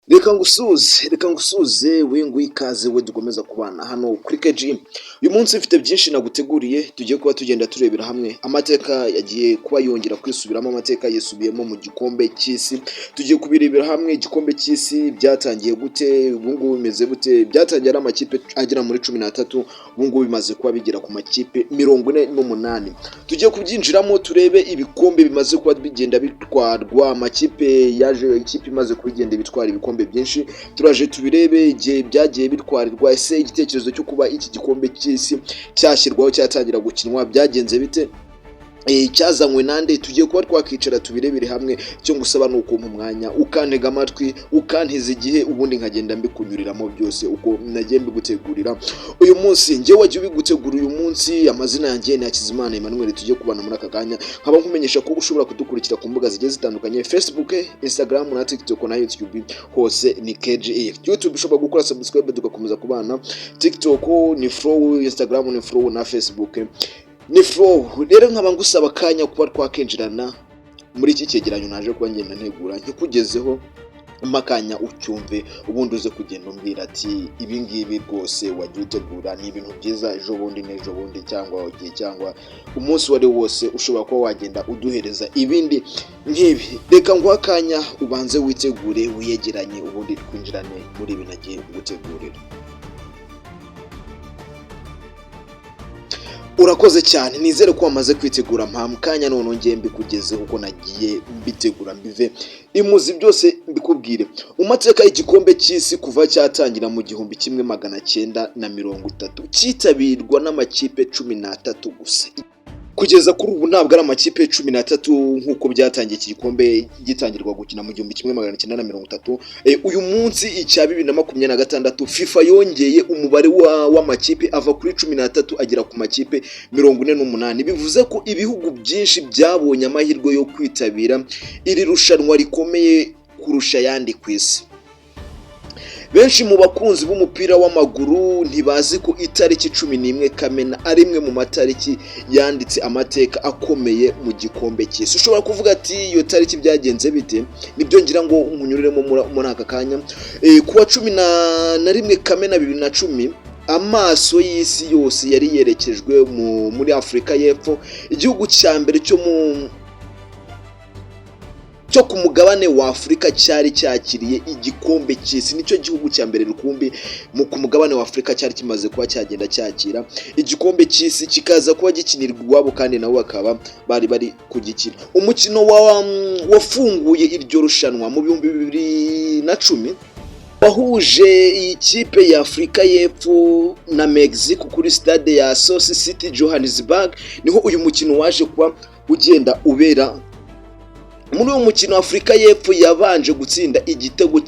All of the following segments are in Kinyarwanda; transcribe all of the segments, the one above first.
Reka ngusuze, reka ngusuze we, nguhe ikaze we dukomeza kubana hano kuri KG. Uyu munsi mfite byinshi naguteguriye, tugiye kuba tugenda turebera hamwe amateka yagiye kuba yongera kwisubiramo, amateka yisubiyemo mu gikombe cy'isi. Tugiye kubirebera hamwe. Igikombe cy'isi byatangiye gute? Ubu ngubu bimeze gute? Byatangiye ari amakipe agera muri 13, ubu ngubu bimaze kuba bigera ku makipe 48. Tugiye kubyinjiramo, turebe ibikombe bimaze kuba bigenda bitwarwa, amakipe yaje, ikipe imaze kuba igenda bitwara ibikombe byinshi. Turaje tubirebe igihe byagiye bitwarirwa. Ese igitekerezo cyo kuba iki gikombe cy'isi cyashyirwaho, cyatangira gukinwa, byagenze bite? Cyazanywe nande? Tugiye kuba twakicara tubirebere hamwe. Icyo ngusaba ni ukumpa umwanya, ukantega amatwi, ukantiza igihe, ubundi nkagenda mbikunyuriramo byose uko nagiye mbigutegurira uyu munsi. Njyewe wagiye ubigutegura uyu munsi, amazina yanjye ni Hakizimana Emmanuel. Tugiye kubana muri aka kanya, nkaba nkumenyesha ko ushobora kudukurikira ku mbuga zigiye zitandukanye: Facebook, Instagram na TikTok na YouTube, hose ni KGE. YouTube ushobora gukora subscribe tugakomeza kubana, TikTok ni follow, Instagram ni follow na Facebook ni follow. Rero nkaba ngusaba akanya kuba twakinjirana muri iki cyegeranyo naje kuba ngenda ntegura nkikugezeho akanya ucyumve, ubundi uze kugenda umbwira ati: "Ibi ngibi rwose wagiye utegura ni ibintu byiza." Ejo bundi n'ejo bundi, cyangwa igihe, cyangwa umunsi uwo ari wo wose, ushobora kuba wagenda uduhereza ibindi nk'ibi. Reka nguhe akanya ubanze witegure, wiyegeranye, ubundi twinjirane muri ibi nagiye gutegurira. Urakoze cyane, nizere ko wamaze kwitegura. Mpamvu kanya none ngiye mbikugezeho uko nagiye mbitegura, mbive imuzi byose mbikubwire. Mu mateka y'igikombe cy'isi, kuva cyatangira mu 1930, cyitabirwa n'amakipe 13 gusa. Kugeza kuri ubu ntabwo ari amakipe 13 nk'uko byatangiye iki gikombe gitangirwa gukina mu 1930. Uyu munsi icya 2026, FIFA yongeye umubare w'amakipe ava kuri 13 agera ku makipe 48. Bivuze ko ibihugu byinshi byabonye amahirwe yo kwitabira iri rushanwa rikomeye kurusha ayandi ku isi. Benshi mu bakunzi b'umupira w'amaguru ntibazi ko itariki 11 Kamena ari imwe mu matariki yanditse amateka akomeye mu gikombe cy'isi. Ushobora kuvuga ati: "Iyo tariki byagenze bite?" Nibyo ngira ngo nkunyuriremo muri aka kanya. Ku wa 11 Kamena 2010, amaso y'isi yose yari yerekejwe muri Afurika y'Epfo, igihugu cya mbere cyo ku mugabane wa Afurika cyari cyakiriye igikombe cy'isi. Nicyo gihugu cya mbere rukumbi mu ku mugabane wa Afurika cyari kimaze kuba cyagenda cyakira igikombe cy'isi, kikaza kuba gikinirwa iwabo, kandi nabo bakaba bari bari kugikina. Umukino wafunguye iryo rushanwa mu 2010 wahuje iyi kipe ya Afurika y'Epfo na Mexico kuri stade ya Source City Johannesburg. Niho uyu mukino waje kuba ugenda ubera. Muri uwo mukino, Afurika y'Epfo yabanje gutsinda igitego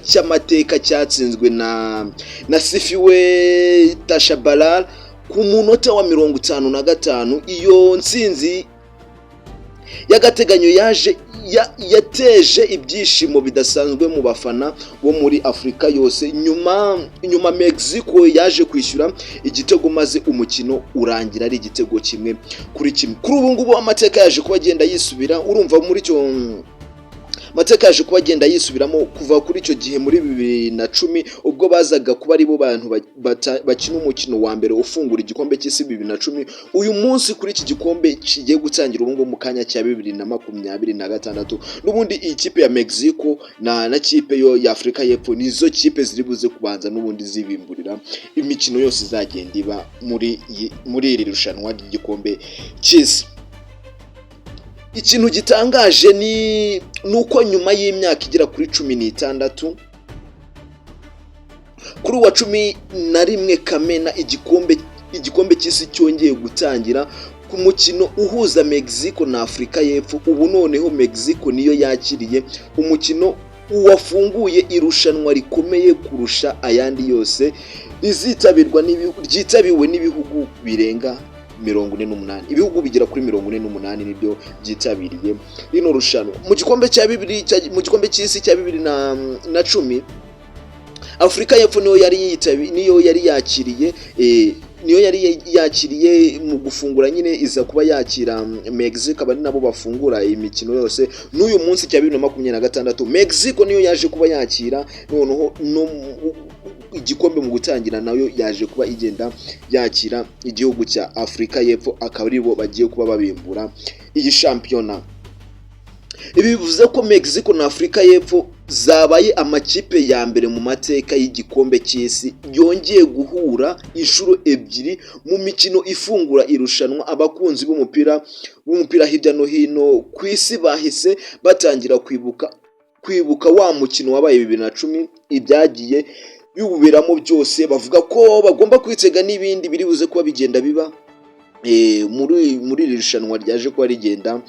cy'amateka cyatsinzwe na Siphiwe Tshabalala ku munota wa 55. Iyo ntsinzi y'agateganyo yaje yateje ibyishimo bidasanzwe mu bafana bo muri Afurika yose. Nyuma Mexico yaje kwishyura igitego, maze umukino urangira ari igitego 1-1. Kuri ubu ngubu amateka yaje kuba agenda yisubira. Urumva, muri icyo amateka yaje kuba agenda yisubiramo kuva kuri icyo gihe muri 2010, ubwo bazaga kuba ari bo bantu bakina umukino wa mbere ufungura igikombe cy'isi 2010. Uyu munsi kuri iki gikombe kigiye gutangira ubu ngubu mu kanya cya 2026, n'ubundi iyi kipe ya Mexico na kipe yo ya Afurika y'Epfo nizo kipe ziri buze kubanza n'ubundi zibimburira imikino yose izagenda iba muri iri rushanwa ry'igikombe cy'isi. Ikintu gitangaje ni uko nyuma y'imyaka igera kuri 16, kuri uwa 11 Kamena, igikombe cy'isi cyongeye gutangira ku mukino uhuza Mexico na Afurika y'Epfo. Ubu noneho Mexico niyo yakiriye umukino wafunguye irushanwa rikomeye kurusha ayandi yose, rizitabirwa ryitabiriwe n'ibihugu birenga 48. Ibihugu bigera kuri 48 nibyo byitabiriye rino rushanwa. Mu gikombe cya bibiri mu gikombe cy'isi cya 2010, Afurika y'Epfo niyo yari yakiriye. Niyo yari yakiriye mu gufungura nyine, iza kuba yakira Mexico, aba ari nabo bafungura imikino yose. N'uyu munsi cya 2026, Mexico niyo yaje kuba yakira noneho no igikombe mu gutangira, nayo yaje kuba igenda yakira igihugu cya Afurika y'Epfo, akaba aribo bagiye kuba babimbura iyi shampiyona. Ibi bivuze ko Mexico na Afurika y'Epfo zabaye amakipe ya mbere mu mateka y'igikombe cy'isi yongeye guhura inshuro ebyiri mu mikino ifungura irushanwa. Abakunzi b'umupira hirya no hino ku isi bahise batangira kwibuka wa mukino wabaye 2010, ibyagiye biwuberamo byose, bavuga ko bagomba kwitega n'ibindi biri buze kuba bigenda biba muri iri rushanwa ryaje kuba rigenda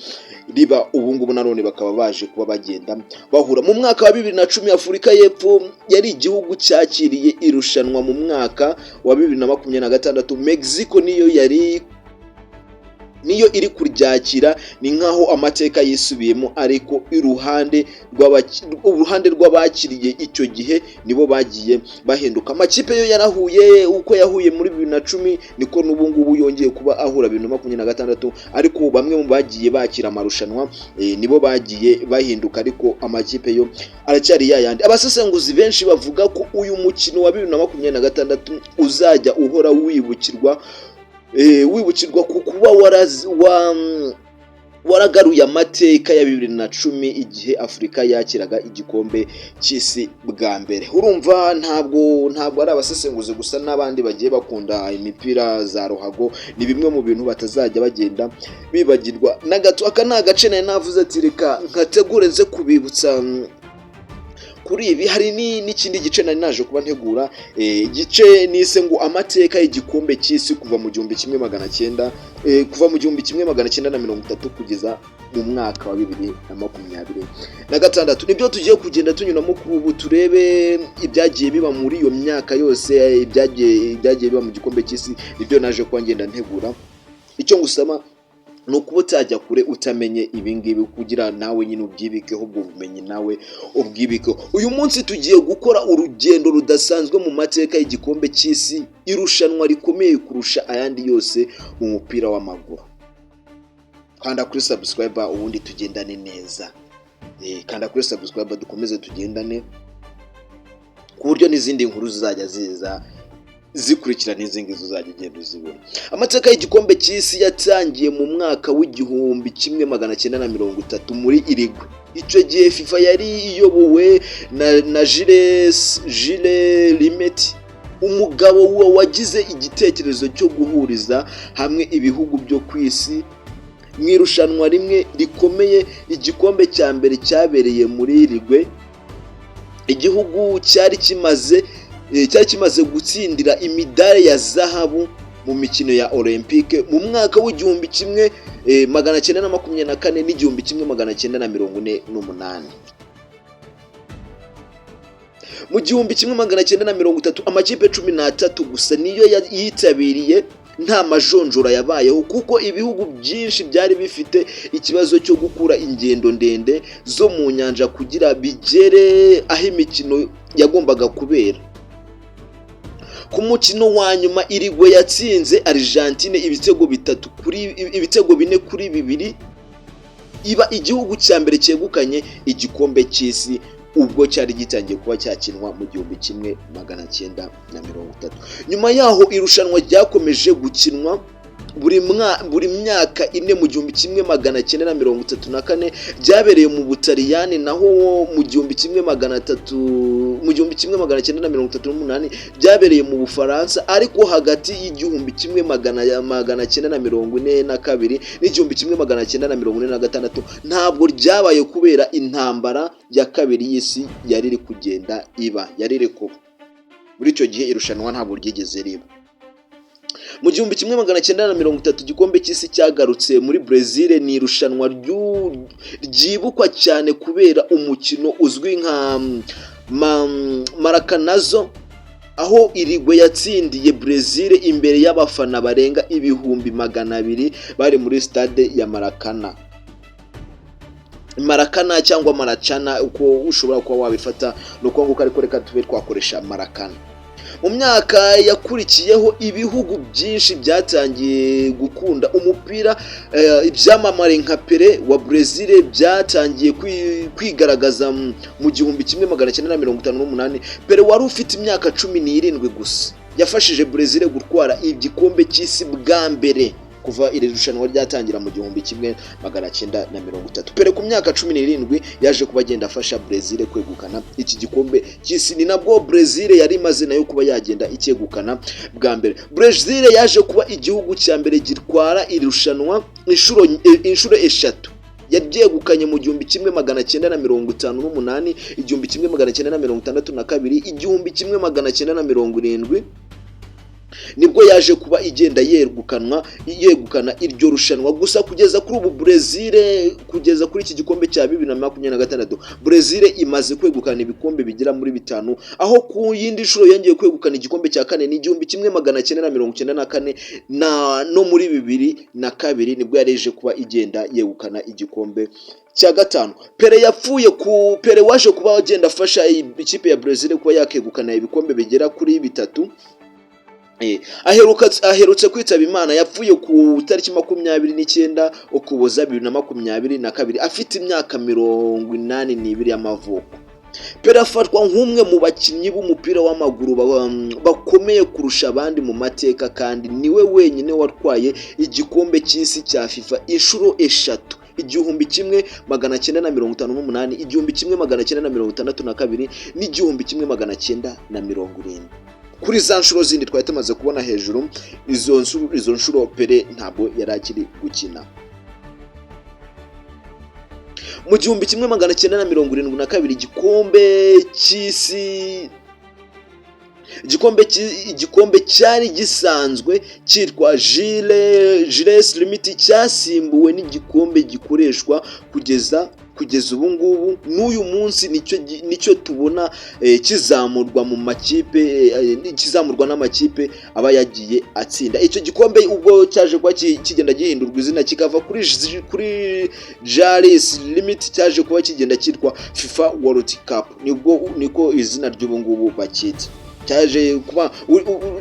riba ubu ngubu. Nanone bakaba baje kuba bagenda bahura mu mwaka wa 2010. Afurika y'Epfo yari igihugu cyakiriye irushanwa. Mu mwaka wa 2026, Mexico niyo iri kuryakira. Ni nk'aho amateka yisubiyemo, ariko uruhande rw'abakiriye icyo gihe nibo bagiye bahinduka. Amakipe yo yarahuye, uko yahuye muri 2010 niko n'ubu ngubu yongeye kuba ahura 2026, ariko bamwe mu bagiye bakira amarushanwa nibo bagiye bahinduka, ariko amakipe yo aracyari yayandi. Abasesenguzi benshi bavuga ko uyu mukino wa 2026 uzajya uhora wibukirwa ku kuba waragaruye amateka ya 2010, igihe Afurika yakiraga igikombe cy'isi bwa mbere. Urumva ntabwo ari abasesenguzi gusa, n'abandi bagiye bakunda imipira za ruhago, ni bimwe mu bintu batazajya bagenda bibagirwa na gato. Aka ni agace nari navuze ati reka nkategure nze kubibutsa kuri ibi. Hari n'ikindi gice nari naje kuba ntegura, igice nise ngo amateka y'igikombe cy'isi kuva mu 1900, kuva mu 1930 kugeza mu mwaka wa 2026. Nibyo tugiye kugenda tunyuramo ubu, turebe ibyagiye biba muri iyo myaka yose, ibyagiye biba mu gikombe cy'isi. Nibyo naje kuba ngenda ntegura. Icyo ngusaba ni ukuba utajya kure utamenye ibi ngibi, kugira nawe nyine ubyibikeho, ubwo bumenyi nawe ubwibikeho. Uyu munsi tugiye gukora urugendo rudasanzwe mu mateka y'igikombe cy'isi, irushanwa rikomeye kurusha ayandi yose mu mupira w'amaguru. Kanda kuri subscribe ubundi tugendane neza. Kanda kuri subscribe dukomeze tugendane, ku buryo n'izindi nkuru zizajya ziza zikurikira n'izi ngizi uzajya ugenda uzibona. Amateka y'igikombe cy'isi yatangiye mu mwaka w'1930 muri Uruguay. Icyo gihe FIFA yari iyobowe na Jules Rimet, umugabo wagize igitekerezo cyo guhuriza hamwe ibihugu byo ku isi mu irushanwa rimwe rikomeye. Igikombe cya mbere cyabereye muri Uruguay, igihugu cyari kimaze gutsindira imidari ya zahabu mu mikino ya Olympique mu mwaka w'1924 n'1948. Mu 1930, amakipe 13 gusa niyo yitabiriye. Nta majonjora yabayeho, kuko ibihugu byinshi byari bifite ikibazo cyo gukura ingendo ndende zo mu nyanja kugira bigere aho imikino yagombaga kubera. Ku mukino wa nyuma, Uruguay yatsinze Argentine ibitego bitatu kuri ibitego 4-2, iba igihugu cya mbere cyegukanye igikombe cy'isi ubwo cyari gitangiye kuba cyakinwa mu 1930. Nyuma yaho irushanwa ryakomeje gukinwa buri myaka 4. Mu 1934 ryabereye mu Butaliyani, naho mu 1938 ryabereye mu Bufaransa. Ariko hagati y'igihumbi kimwe magana cyenda na mirongo ine na kabiri n'1946 ntabwo ryabaye, kubera intambara ya kabiri y'isi yari iri kugenda iba, yari iri kuba muri icyo gihe. Irushanwa ntabwo ryigeze riba. Mu 1930, igikombe cy'isi cyagarutse muri Brazil. Ni irushanwa ryibukwa cyane kubera umukino uzwi nka Maracanazo, aho Uruguay yatsindiye Brazil imbere y'abafana barenga 200,000 bari muri stade ya Maracana. Maracana cyangwa Maracana, uko ushobora kuba wabifata ni uko nguko, ariko reka tube twakoresha Maracana. Mu myaka yakurikiyeho, ibihugu byinshi byatangiye gukunda umupira. Ibyamamare nka Pele wa Brezil byatangiye kwigaragaza mu 1958. Pele wari ufite imyaka 17 gusa yafashije Brezil gutwara igikombe cy'isi bwa mbere kuva iri rushanwa ryatangira mu 1930. Pele ku myaka 17 yaje kuba agenda afasha Brezil kwegukana iki gikombe cy'isi. Ni nabwo Brezil yari imaze nayo kuba yagenda icyegukana bwa mbere. Brezil yaje kuba igihugu cya mbere gitwara iri rushanwa inshuro eshatu. Yaryegukanye mu 1958, 1962, 1970. Nibwo yaje kuba igenda yegukana iryo rushanwa. Gusa kugeza kuri ubu Brezil, kugeza kuri iki gikombe cya 2026, Brezil imaze kwegukana ibikombe bigera muri bitanu, aho ku yindi nshuro yongeye kwegukana igikombe cya kane ni 1994, na no muri 2002 nibwo yareje kuba igenda yegukana igikombe cya gatanu. Pele yapfuye ku Pele waje kuba agenda afasha ikipe ya Brezil kuba yakegukana ibikombe bigera kuri bitatu. Aherutse kwitaba Imana. Yapfuye ku itariki 29 Ukuboza 2022, afite imyaka 82 y'amavuko. Pele afatwa nk'umwe mu bakinnyi b'umupira w'amaguru bakomeye kurusha abandi mu mateka, kandi niwe wenyine watwaye igikombe cy'isi cya FIFA inshuro eshatu: 1958, 1962 n'1970. Kuri za nshuro zindi twari tumaze kubona hejuru, izo nshuro Pele ntabwo yari akiri gukina. Mu 1972, igikombe cy'isi, igikombe cyari gisanzwe cyitwa Jules Rimet cyasimbuwe n'igikombe gikoreshwa kugeza ubu ngubu. N'uyu munsi nicyo tubona kizamurwa mu makipe, kizamurwa n'amakipe aba yagiye atsinda icyo gikombe. Ubwo cyaje kuba kigenda gihindurwa izina, kikava kuri Jules Rimet, cyaje kuba kigenda cyitwa FIFA World Cup. Nibwo niko izina ry'ubu ngubu bacyita. Cyaje kuba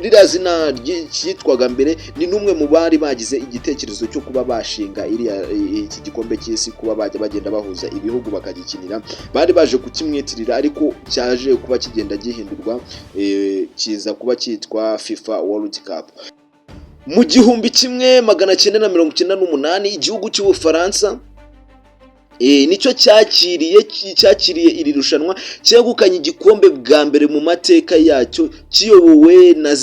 ririya zina ryitwaga mbere ni n'umwe mu bari bagize igitekerezo cyo kuba bashinga iki gikombe cy'isi, kuba bajya bagenda bahuza ibihugu bakagikinira. Bari baje kukimwitirira, ariko cyaje kuba kigenda gihindurwa, kiza kuba cyitwa FIFA World Cup. Mu 1998, igihugu cy'Ubufaransa nicyo cyakiriye iri rushanwa, cyegukanye igikombe bwa mbere mu mateka yacyo, kiyobowe na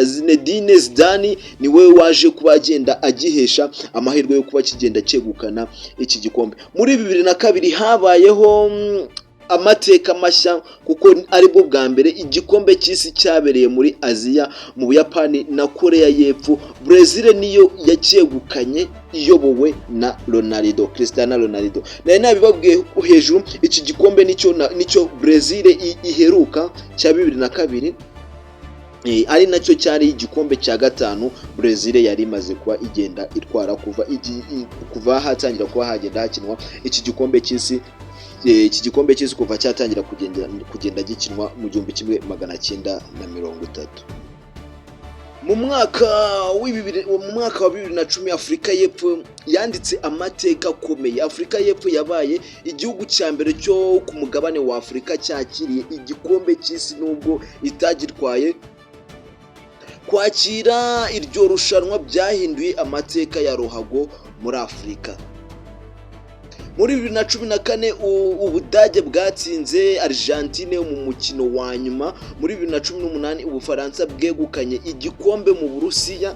Zinedine Zidane. Niwe waje kuba agenda agihesha amahirwe yo kuba kigenda cyegukana iki gikombe. Muri 2002 habayeho amateka mashya, kuko aribwo bwa mbere igikombe cy'isi cyabereye muri Aziya, mu Buyapani na Korea y'Epfo. Brezil niyo yacyegukanye iyobowe na Ronaldo, Cristiano Ronaldo. Nari nabibabwiye hejuru, iki gikombe nicyo Brezil iheruka cya 2002, ari nacyo cyari igikombe cya gatanu Brezil yari imaze kuba igenda itwara kuva hatangira kuba hagenda hakinwa iki gikombe cy'isi. Iki gikombe cy'isi kuva cyatangira kugenda gikinwa mu 1930. Mu mwaka wa 2010, Afurika y'Epfo yanditse amateka akomeye. Afurika y'Epfo yabaye igihugu cya mbere cyo ku mugabane wa Afurika cyakiriye igikombe cy'isi, nubwo itagitwaye. Kwakira iryo rushanwa byahinduye amateka ya ruhago muri Afurika. Muri 2014, Ubudage bwatsinze Argentine mu mukino wa nyuma. Muri 2018, Ubufaransa bwegukanye igikombe mu Burusiya.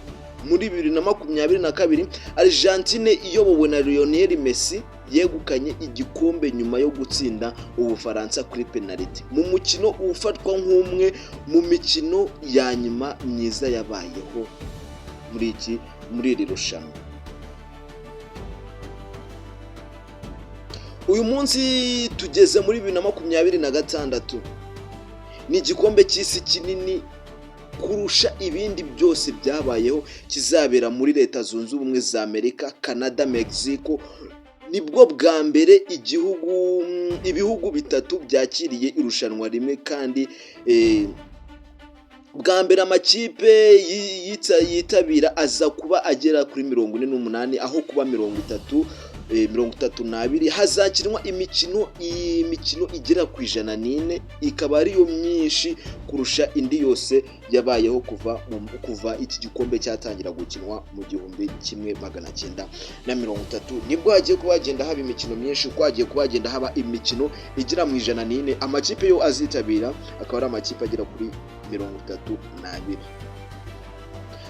Muri 2022, Argentine iyobowe na Lionel Messi yegukanye igikombe nyuma yo gutsinda Ubufaransa kuri penaliti, mu mukino ufatwa nk'umwe mu mikino ya nyuma myiza yabayeho muri iri rushanwa. Uyu munsi tugeze muri 2026. Ni igikombe cy'isi kinini kurusha ibindi byose byabayeho, kizabera muri Leta Zunze Ubumwe za Amerika, Canada, Mexico. Nibwo bwa mbere ibihugu bitatu byakiriye irushanwa rimwe, kandi Bwa mbere amakipe yitabira aza kuba agera kuri 48 aho kuba 30, 32. Hazakinwa imikino igera ku 104, ikaba ariyo myinshi kurusha indi yose yabayeho kuva iki gikombe cyatangira gukinwa mu 1930. Nibwo hagiye kuba hagenda haba imikino myinshi, kuko hagiye kuba hagenda haba imikino igera mu 104. Amakipe yo azitabira akaba ari amakipe agera kuri 32.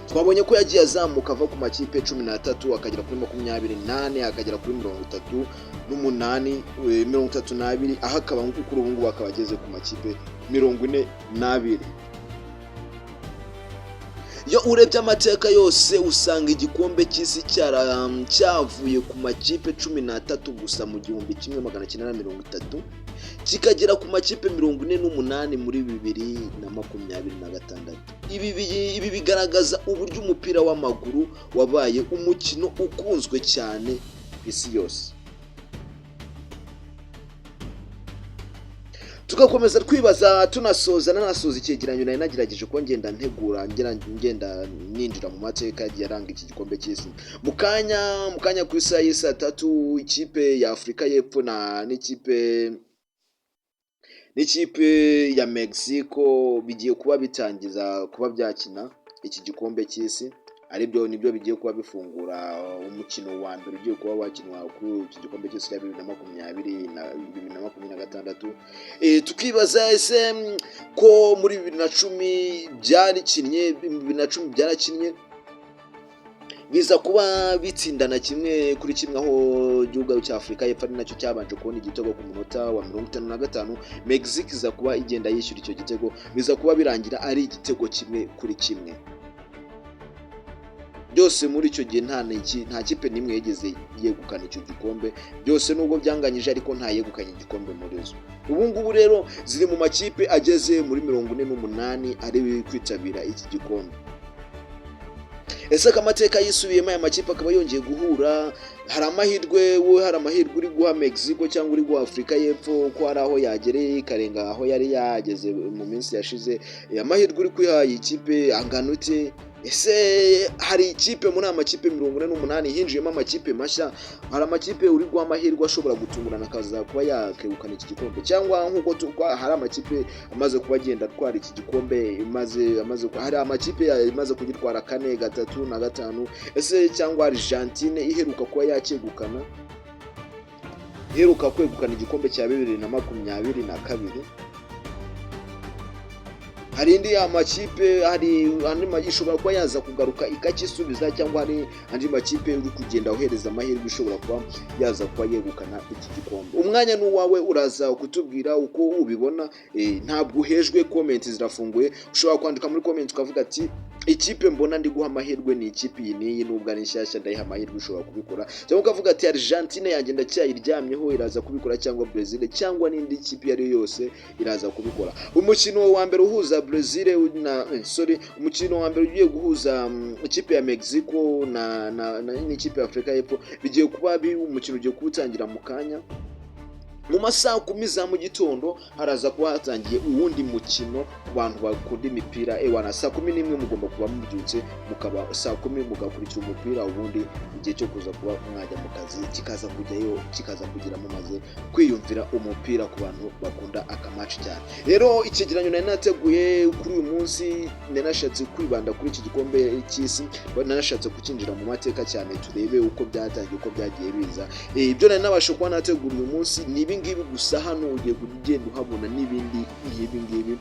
Twabonye ko yagiye azamuka ava ku makipe 13, akagera kuri 24, akagera kuri 38, 32, aho akaba kuri ubu ngubu akaba ageze ku makipe 42. Iyo urebye amateka yose, usanga igikombe cy'isi cyavuye ku makipe 13 gusa mu 1930, kikagera ku makipe 48 muri 2026. Ibi bigaragaza uburyo umupira w'amaguru wabaye umukino ukunzwe cyane ku isi yose. Tugakomeza twibaza, tunasoza, nanasoza icyegeranyo nari nagerageje kuba ngenda ntegura, ngenda ninjira mu mateka yagiye aranga iki gikombe cy'isi. Mu kanya ku isaha y'i 3:00, ikipe ya Afurika y'Epfo na n'ikipe ya Mexico bigiye kuba bitangiza kuba byakina iki gikombe cy'isi, aribyo nibyo bigiye kuba bifungura umukino wa mbere ugiye kuba wakinwa kuri iki gikombe cy'isi cya 2020 na 2026. Tukibaza ese ko muri 2010 byarikinnye, 2010 byarakinnye, biza kuba bitsindana 1-1, aho igihugu cya Afurika y'Epfo ari nacyo cyabanje kubona igitego ku munota wa 55, Mexique iza kuba igenda yishyura icyo gitego, biza kuba birangira ari igitego 1-1. Byose muri icyo gihe nta kipe n'imwe yigeze yegukana icyo gikombe. Byose nubwo byanganyije, ariko nta yegukanye igikombe muri zo. Ubu ngubu rero ziri mu makipe ageze muri 48 ari kwitabira iki gikombe. Ese ko amateka yisubiyemo, aya makipe akaba yongeye guhura, hari amahirwe wowe, hari amahirwe uri guha Mexico cyangwa uri guha Afurika y'Epfo ko hari aho yagereye ikarenga aho yari yageze mu minsi yashize? Amahirwe uri kwiha iyi kipe angana ute? Ese hari ikipe muri aya makipe 48 hinjiyemo amakipe mashya, hari amakipe uri guha amahirwe ashobora gutungurana akaza kuba yakegukana iki gikombe, cyangwa nk'uko hari amakipe amaze kuba agenda atwara iki gikombe, imaze amaze hari amakipe imaze kugitwara kane, gatatu na gatanu? Ese cyangwa Argentine iheruka kuba yacyegukana, iheruka kwegukana igikombe cya 2022, hari indi amakipe, hari andi ishobora kuba yaza kugaruka ikakisubiza, cyangwa hari andi makipe uri kugenda ohereza amahirwe ishobora kuba yaza kuba yegukana iki gikombe? Umwanya ni uwawe, uraza kutubwira uko ubibona. Ntabwo uhejwe, comment zirafunguye. Ushobora kwandika muri comment ukavuga ati: "Ikipe mbona ndi guha amahirwe ni ikipe iyi n'iyi, nubwo ari nshyashya ndayiha amahirwe." Ushobora kubikora, cyangwa ukavuga ati: "Argentine yanjye ndacyayiryamyeho, iraza kubikora, cyangwa Brazil, cyangwa n'indi kipe iyo ari yo yose iraza kubikora." Umukino wa mbere uhuza Brazil na sorry, umukino wa mbere ugiye guhuza ikipe ya Mexico na n'ikipe ya Afurika y'Epfo bigiye kuba umukino ugiye kuwutangira mu kanya mu masaha 10 za mu gitondo. Haraza kuba hatangiye uwundi mukino ku bantu bakunda imipira. Ewana, saa 11 mugomba kuba mubyutse, mukaba saa 10 mugakurikira umupira, ubundi igihe cyo kuza kuba mwajya mu kazi kikaza kujyayo, kikaza kugira mumaze kwiyumvira umupira, ku bantu bakunda akamaci cyane. Rero icyegeranyo nari nateguye kuri uyu munsi, nari nashatse kwibanda kuri iki gikombe cy'isi, nari nashatse kukinjira mu mateka cyane, turebe uko byatangiye, uko byagiye biza. Ibyo nari nabasha kuba nategura uyu munsi ni ibi ngibi gusa. Hano ugiye kujya ugenda uhabona n'ibindi nk'ibi ngibi,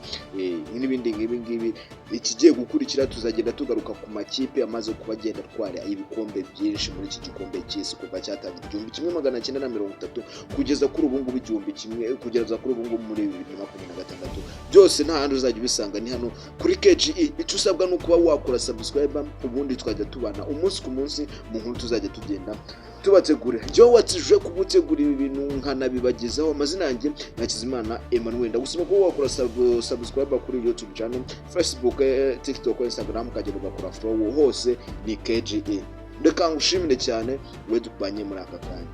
n'ibindi nk'ibi ngibi. Ikigiye gukurikira, tuzagenda tugaruka ku makipe amaze kuba agenda atwara ibikombe byinshi muri iki gikombe cy'isi kuva cyatangira 1930 kugeza kuri ubu ngubu, kugeza kuri ubu ngubu muri 2026. Byose nta handi uzajya ubisanga, ni hano kuri KGE. Icyo usabwa ni ukuba wakora subscribe, ubundi twajya tubana umunsi ku munsi mu nkuru tuzajya tugenda tubategurira. Njyewe watije kugutegura ibi bintu nkanabibagezaho, amazina yanjye Nakizimana Emmanuel. Ndagusaba kuba wakora subscribe kuri YouTube channel, Facebook, TikTok, Instagram, ukagenda ugakora follow hose ni KGE. Reka ngushimire cyane we tubanye muri aka kanya.